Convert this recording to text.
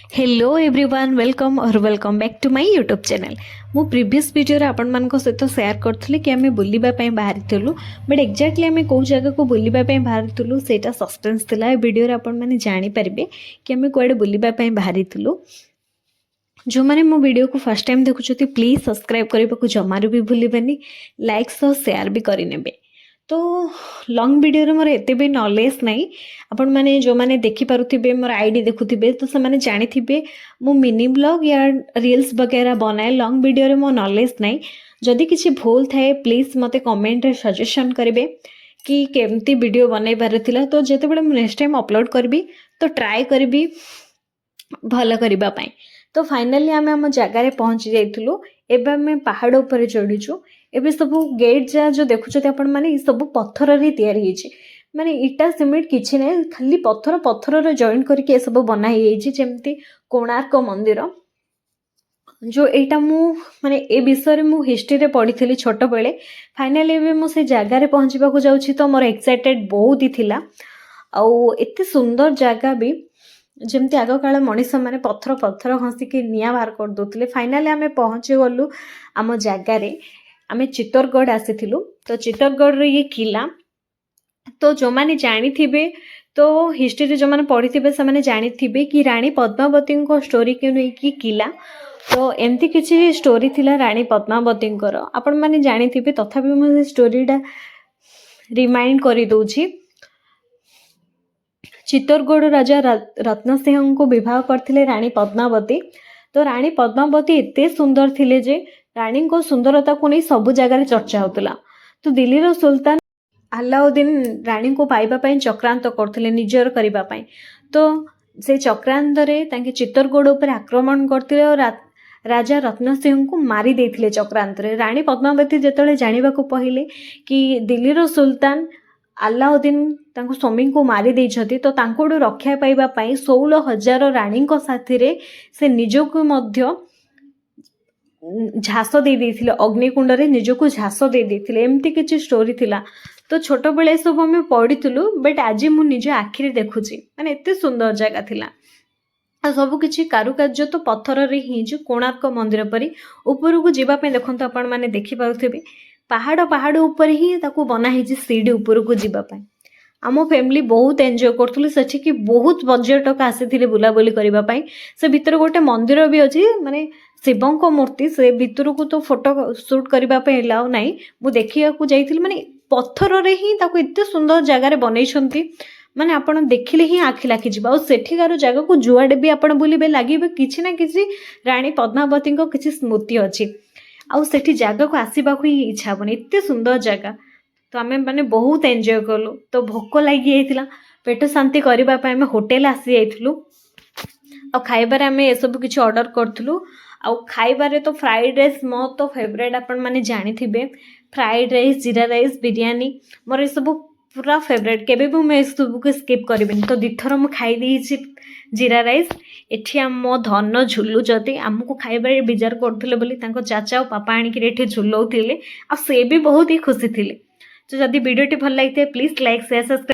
Hello everyone, welcome or welcome back to my YouTube channel. ମୁଁ previous ଭିଡ଼ିଓରେ ଆପଣମାନଙ୍କ ସହିତ ସେୟାର କରିଥିଲି କି ଆମେ ବୁଲିବା ପାଇଁ ବାହାରିଥିଲୁ, ବଟ୍ ଏକ୍ଜାକ୍ଟଲି ଆମେ କେଉଁ ଜାଗାକୁ ବୁଲିବା ପାଇଁ ବାହାରିଥିଲୁ, ସେଇଟା ସସ୍ପେନ୍ସ ଥିଲା। ଏ ଭିଡ଼ିଓରେ ଆପଣମାନେ ଜାଣିପାରିବେ କି ଆମେ କୁଆଡ଼େ ବୁଲିବା ପାଇଁ ବାହାରିଥିଲୁ। ଯେଉଁମାନେ ମୋ ଭିଡ଼ିଓକୁ ଫାର୍ଷ୍ଟ ଟାଇମ୍ ଦେଖୁଛନ୍ତି, ପ୍ଲିଜ୍ ସବସ୍କ୍ରାଇବ୍ କରିବାକୁ ଜମାରୁ ବି ଭୁଲିବେନି। ଲାଇକ୍ ସହ ସେୟାର ବି କରିନେବେ। ତ ଲଙ୍ଗ୍ ଭିଡ଼ିଓରେ ମୋର ଏତେ ବି ନଲେଜ୍ ନାହିଁ। ଆପଣମାନେ ଯେଉଁମାନେ ଦେଖିପାରୁଥିବେ, ମୋର ଆଇଡ଼ି ଦେଖୁଥିବେ, ତ ସେମାନେ ଜାଣିଥିବେ ମୁଁ ମିନି ବ୍ଲଗ୍ ୟା ରିଲ୍ସ ବଗେରା ବନାଏ। ଲଙ୍ଗ୍ ଭିଡ଼ିଓରେ ମୋ ନଲେଜ୍ ନାହିଁ। ଯଦି କିଛି ଭୁଲ ଥାଏ, ପ୍ଲିଜ୍ ମୋତେ କମେଣ୍ଟରେ ସଜେସନ୍ କରିବେ କି କେମିତି ଭିଡ଼ିଓ ବନେଇବାର ଥିଲା। ତ ଯେତେବେଳେ ମୁଁ ନେକ୍ସଟ ଟାଇମ୍ ଅପଲୋଡ଼ କରିବି, ତ ଟ୍ରାଏ କରିବି ଭଲ କରିବା ପାଇଁ। ତ ଫାଇନାଲି ଆମେ ଆମ ଜାଗାରେ ପହଞ୍ଚି ଯାଇଥିଲୁ। ଏବେ ଆମେ ପାହାଡ଼ ଉପରେ ଚଢ଼ିଛୁ। ଏବେ ସବୁ ଗେଟ୍ ଯାହା ଯେଉଁ ଦେଖୁଛନ୍ତି ଆପଣମାନେ, ଏ ସବୁ ପଥରରେ ତିଆରି ହେଇଛି। ମାନେ ଇଟା ସିମେଣ୍ଟ କିଛି ନାହିଁ, ଖାଲି ପଥର ପଥରରେ ଜଏଣ୍ଟ କରିକି ଏସବୁ ବନା ହେଇଯାଇଛି, ଯେମିତି କୋଣାର୍କ ମନ୍ଦିର ଯେଉଁ। ଏଇଟା ମୁଁ ମାନେ ଏ ବିଷୟରେ ମୁଁ ହିଷ୍ଟ୍ରିରେ ପଢ଼ିଥିଲି ଛୋଟବେଳେ। ଫାଇନାଲି ଏବେ ମୁଁ ସେ ଜାଗାରେ ପହଞ୍ଚିବାକୁ ଯାଉଛି, ତ ମୋର ଏକ୍ସାଇଟେଡ଼ ବହୁତ ହି ଥିଲା। ଆଉ ଏତେ ସୁନ୍ଦର ଜାଗା ବି, ଯେମିତି ଆଗକାଳ ମଣିଷମାନେ ପଥର ପଥର ଘଷିକି ନିଆଁ ବାହାର କରିଦେଉଥିଲେ। ଫାଇନାଲି ଆମେ ପହଞ୍ଚିଗଲୁ ଆମ ଜାଗାରେ। ଆମେ ଚିତ୍ତୋରଗଡ଼ ଆସିଥିଲୁ। ତ ଚିତ୍ତୋରଗଡ଼ର ଇଏ କିଲା। ତ ଯେଉଁମାନେ ଜାଣିଥିବେ, ତ ହିଷ୍ଟ୍ରିରେ ଯେଉଁମାନେ ପଢ଼ିଥିବେ, ସେମାନେ ଜାଣିଥିବେ କି ରାଣୀ ପଦ୍ମାବତୀଙ୍କ ଷ୍ଟୋରିକୁ ନେଇକି କିଲା। ତ ଏମିତି କିଛି ଷ୍ଟୋରି ଥିଲା ରାଣୀ ପଦ୍ମାବତୀଙ୍କର, ଆପଣମାନେ ଜାଣିଥିବେ। ତଥାପି ମୁଁ ସେ ଷ୍ଟୋରିଟା ରିମାଇଣ୍ଡ କରିଦେଉଛି। ଚିତ୍ତୋରଗଡ଼ ରାଜା ରତ୍ନସିଂହଙ୍କୁ ବିବାହ କରିଥିଲେ ରାଣୀ ପଦ୍ମାବତୀ। ତ ରାଣୀ ପଦ୍ମାବତୀ ଏତେ ସୁନ୍ଦର ଥିଲେ ଯେ ରାଣୀଙ୍କ ସୁନ୍ଦରତାକୁ ନେଇ ସବୁ ଜାଗାରେ ଚର୍ଚ୍ଚା ହେଉଥିଲା। ତ ଦିଲ୍ଲୀର ସୁଲତାନ ଆଲାଉଦ୍ଦିନ ରାଣୀଙ୍କୁ ପାଇବା ପାଇଁ ଚକ୍ରାନ୍ତ କରୁଥିଲେ, ନିଜର କରିବା ପାଇଁ। ତ ସେ ଚକ୍ରାନ୍ତରେ ତାଙ୍କେ ଚିତ୍ତୋରଗଡ଼ ଉପରେ ଆକ୍ରମଣ କରିଥିଲେ ଆଉ ରାଜା ରତ୍ନସିଂହଙ୍କୁ ମାରି ଦେଇଥିଲେ ଚକ୍ରାନ୍ତରେ। ରାଣୀ ପଦ୍ମାବତୀ ଯେତେବେଳେ ଜାଣିବାକୁ ପାଇଲେ କି ଦିଲ୍ଲୀର ସୁଲତାନ ଆଲାଉଦ୍ଦିନ ତାଙ୍କ ସ୍ୱାମୀଙ୍କୁ ମାରି ଦେଇଛନ୍ତି, ତ ତାଙ୍କଠୁ ରକ୍ଷା ପାଇବା ପାଇଁ 16,000 ରାଣୀଙ୍କ ସାଥିରେ ସେ ନିଜକୁ ମଧ୍ୟ ଝାସ ଦେଇ ଦେଇଥିଲେ, ଅଗ୍ନିକୁଣ୍ଡରେ ନିଜକୁ ଝାସ ଦେଇ ଦେଇଥିଲେ। ଏମିତି କିଛି ଷ୍ଟୋରି ଥିଲା। ତ ଛୋଟବେଳେ ଏସବୁ ଆମେ ପଢ଼ିଥିଲୁ, ବଟ୍ ଆଜି ମୁଁ ନିଜ ଆଖିରେ ଦେଖୁଛି। ମାନେ ଏତେ ସୁନ୍ଦର ଜାଗା ଥିଲା। ଆଉ ସବୁ କିଛି କାରୁକାର୍ଯ୍ୟ ତ ପଥରରେ ହିଁ ହେଇଛି, କୋଣାର୍କ ମନ୍ଦିର ପରି। ଉପରକୁ ଯିବା ପାଇଁ ଦେଖନ୍ତୁ, ଆପଣମାନେ ଦେଖିପାରୁଥିବେ, ପାହାଡ଼ ପାହାଡ଼ ଉପରେ ହିଁ ତାକୁ ବନା ହେଇଛି ସିଡ଼ି ଉପରକୁ ଯିବା ପାଇଁ। ଆମ ଫ୍ୟାମିଲି ବହୁତ ଏନ୍ଜୟ କରୁଥିଲୁ। ସେଠିକି ବହୁତ ପର୍ଯ୍ୟଟକ ଆସିଥିଲେ ବୁଲାବୁଲି କରିବା ପାଇଁ। ସେ ଭିତରେ ଗୋଟେ ମନ୍ଦିର ବି ଅଛି, ମାନେ ଶିବଙ୍କ ମୂର୍ତ୍ତି। ସେ ଭିତରକୁ ତ ଫଟୋ ସୁଟ୍ କରିବା ପାଇଁ ଏଲାଉ ନାହିଁ। ମୁଁ ଦେଖିବାକୁ ଯାଇଥିଲି। ମାନେ ପଥରରେ ହିଁ ତାକୁ ଏତେ ସୁନ୍ଦର ଜାଗାରେ ବନେଇଛନ୍ତି, ମାନେ ଆପଣ ଦେଖିଲେ ହିଁ ଆଖି ଲାଖିଯିବ। ଆଉ ସେଠିକାର ଜାଗାକୁ ଯୁଆଡ଼େ ବି ଆପଣ ବୁଲିବେ, ଲାଗିବେ କିଛି ନା କିଛି ରାଣୀ ପଦ୍ମାବତୀଙ୍କ କିଛି ସ୍ମୃତି ଅଛି। ଆଉ ସେଠି ଜାଗାକୁ ଆସିବାକୁ ହିଁ ଇଚ୍ଛା ହେବନି, ଏତେ ସୁନ୍ଦର ଜାଗା। ତ ଆମେ ମାନେ ବହୁତ ଏନ୍ଜୟ କଲୁ। ତ ଭୋକ ଲାଗିଯାଇଥିଲା। ପେଟ ଶାନ୍ତି କରିବା ପାଇଁ ଆମେ ହୋଟେଲ ଆସିଯାଇଥିଲୁ। ଆଉ ଖାଇବାରେ ଆମେ ଏସବୁ କିଛି ଅର୍ଡ଼ର କରିଥିଲୁ। ଆଉ ଖାଇବାରେ ତ ଫ୍ରାଇଡ଼୍ ରାଇସ୍ ମୋ ତ ଫେଭରାଇଟ୍, ଆପଣମାନେ ଜାଣିଥିବେ। ଫ୍ରାଇଡ଼୍ ରାଇସ୍, ଜିରା ରାଇସ୍, ବିରିୟାନୀ, ମୋର ଏସବୁ ପୁରା ଫେଭରାଇଟ୍। କେବେ ବି ମୁଁ ଏସବୁକୁ ସ୍କିପ୍ କରିବିନି। ତ ଦୁଇଥର ମୁଁ ଖାଇ ଦେଇଛି ଜିରା ରାଇସ୍। ଏଠି ଆମ ଧନ ଝୁଲୁଛନ୍ତି। ଆମକୁ ଖାଇବାରେ ବିଜାର କରୁଥିଲେ ବୋଲି ତାଙ୍କ ଚାଚା ଆଉ ପାପା ଆଣିକିରି ଏଠି ଝୁଲଉଥିଲେ। ଆଉ ସେ ବି ବହୁତ ହି ଖୁସି ଥିଲେ। ତ ଯଦି ଭିଡ଼ିଓଟି ଭଲ ଲାଗିଥାଏ, ପ୍ଲିଜ୍ ଲାଇକ୍, ସେୟାର, ସବସ୍କ୍ରାଇବ୍।